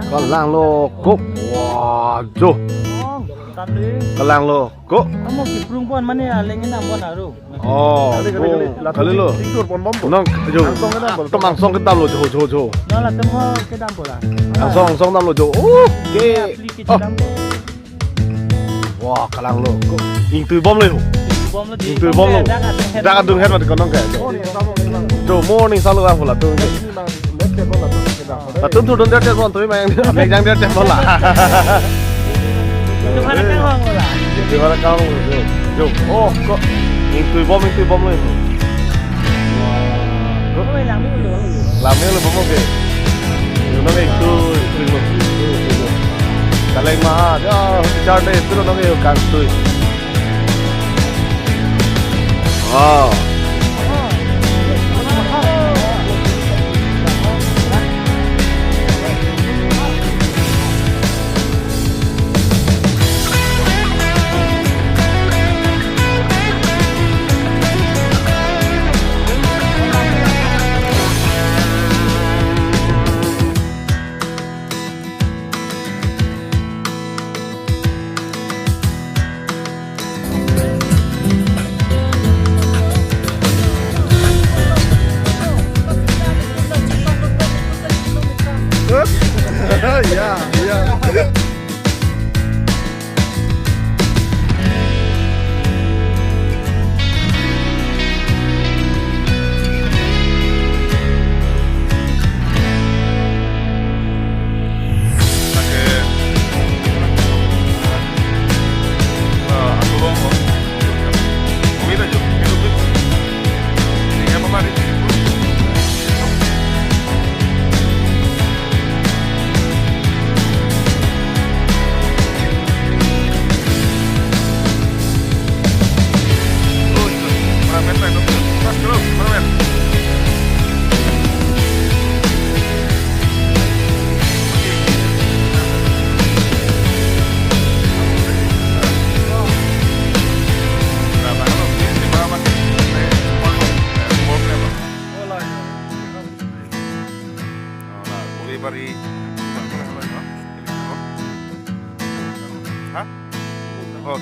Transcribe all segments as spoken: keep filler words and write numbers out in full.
Kalanglo ko. Wah, jo. Oh, tadi. Kalanglo ko. Kamu kiprung pon mane aleng enam pon aru. Oh, kali, kali, kali. Bung, kalilo. Tidur pon bom pon. Nang, jo. Angsong kedam pon. Tem angsong kedamlo, jo, jo, jo. Nang latum ho kedam pon la. Angsong, angsong damlo, jo. Oke. Apli ke Oh. Kedam pon. Wah, kalanglo. Ko, ingtui bomlo ho. Ingtui bomlo di. Ingtui bomlo. Dak adung het. Dak adung het mati konong ke. Oh, ni sama ni bang. Jo, morning selalu aku latum. Ini bang, lihat ke bang, latum kita. Latum thurdun det det pon, tumi mang, mang jang det det pon la. Itu mana kang hong la? Itu mana kang hong, jo. Jo. Oh, ko, ingtui bom, ingtui bomlo. Ko, langmelo. Langmelo bom ke. Yo, nang ingtui, ingtui bom. Kaleng ma, ya, bichar dei, itu nang yo kangtui. Oh. Ya, ya. Hola, Bolibari. Hah? Oh.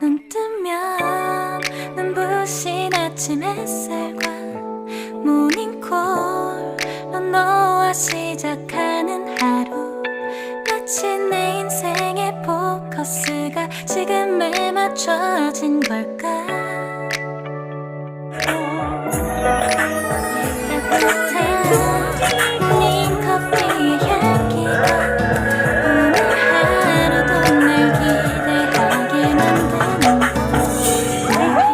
눈 뜨면 눈부신 아침 햇살과 모닝콜로 너와 시작하는 하루. 마치 내 인생의 포커스가 지금에 맞춰진 걸까?